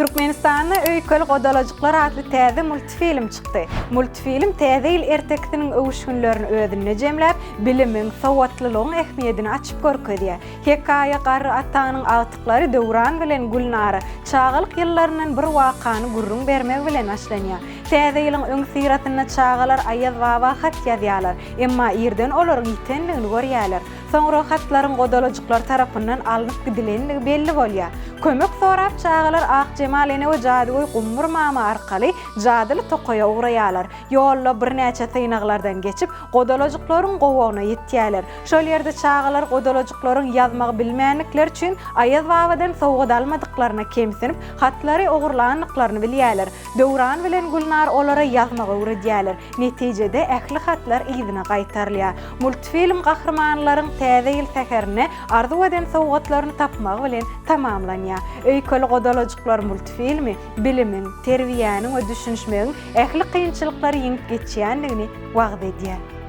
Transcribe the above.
Türkmenistanda Öýkeli godalajyklar atly täze multfilm çykdy. Multfilm Täze ýyl ertekisiniň öwüşginlerini özünde jemläp, bilimiň, sowatlylygyň ähmiýedini açyp görkezýär. Hekaýa garry atanyň agtyklary Döwran bilen Gülnara çagalyk ýyllaryndan bir wakany gürrüň bermegi bilen başlanýar. Täze ýylyň öňüsyrasynda çagalar Aýaz baba hat ýazýarlar, emma irden olaryň ýitendigini görýärler. Soňra hatlaryň godalajyklar tarapyndan alnyp gidilendigi belli bolýar. Kömek sorap çagalar Akjemal ene we jadygöý Gummur mama arkaly jadyly tokaýa ugraýarlar. Ýolda birnäçe synaglardan geçip, godalajyklaryň gowagyna ýetýärler. Şol ýerde çagalar godalajyklaryň ýazmagy bilmänlikleri üçin Aýaz babadan sowgat almadyklaryna kemsinip, hatlary ogurlandyklaryny bilýärler. Döwran bilen Gülnar olara ýazmagy öwredýärler. Netijede, ähli hatlar yzyna gaýtarylýar. Multfilm gahrymanlaryň Täze ýyl säherinde arzuw eden sowgatlaryny tapmagy bilen tamamlanýar. Öýkeli godalajyklar multfilmi bilimiň, terbiýäniň we düşünişmegiň ähli kynçylyklary ýeňip geçýändigini wagyz edýär.